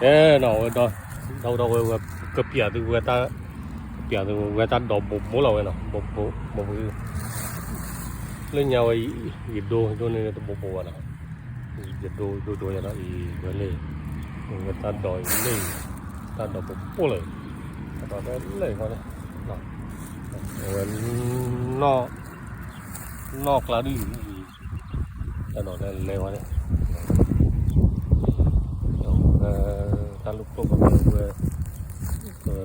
အဲနီၤ ဝဲဒီး ဒီးဝဲ ဝဲကပျးသုဝဲတၢ် ကပျးသုဝဲတၢ်ဒိးဘိးဘိလီၤဝဲနီၤ ဘိးဘိး လၢညါဝဲ ယဒိဒိန့ၣ်တဘိးဘိဘၣ်နီၤ ယဒိဒိဒိယၤဒီးအံၤဝဲလၢ ဝဲတၢ်ဒိးအံၤလၢ တၢ်ဒိးဘိးဘိလီၤ တၢ်ဒိးလၢအံၤဃီန့ၣ် အဝဲ နီၢ်ကျါဒ်အံၤ တၢ်ဒိးလၢလဲၤဝဲန့ၣ် တၢ်လူၢ်ကျိၣ်ဝဲ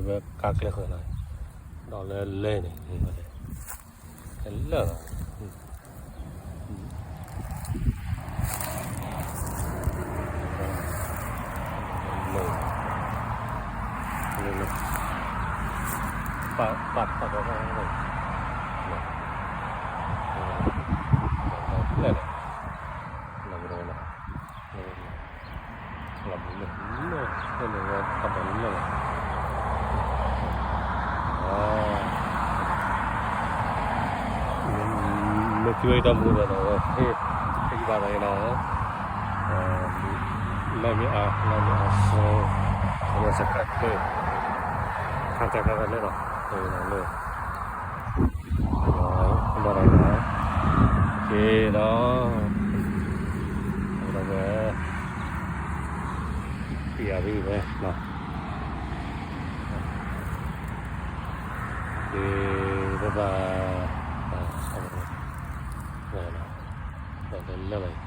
ဝဲကါကျဲဃၢၤလီၤ ဒီးလၢလဲၤန့ၣ် လၢာ်လီၤ လၢာ် ပာ်ပာ်ပာ်ပာ်ပာ် လၢာ်လီၤ လၢာ်လီၤ လၢာ်လီၤ လၢာ်လီၤ လၢာ်လီၤ လၢာ်လီၤ လၢာ်လီၤ မ့ၢ်သံဝဲတၢ်မူဒီးနီၤ ဟ့ၣ်ဘၣ်သးအံၤနီၤ လၢမ့ၢ်အါ လၢမ့ၢ်အါ ဆၢ ဆၢကါကျၢၢ် ခါကါကါကါလၢာ်လီၤ လၢာ် ဘၣ်ဒီး က့ၤဒီး ဒီးဝဲ ပျးသုဝဲနီၤ က့ၤ ဘၣ်ဘၣ် လၢာ်လီၤ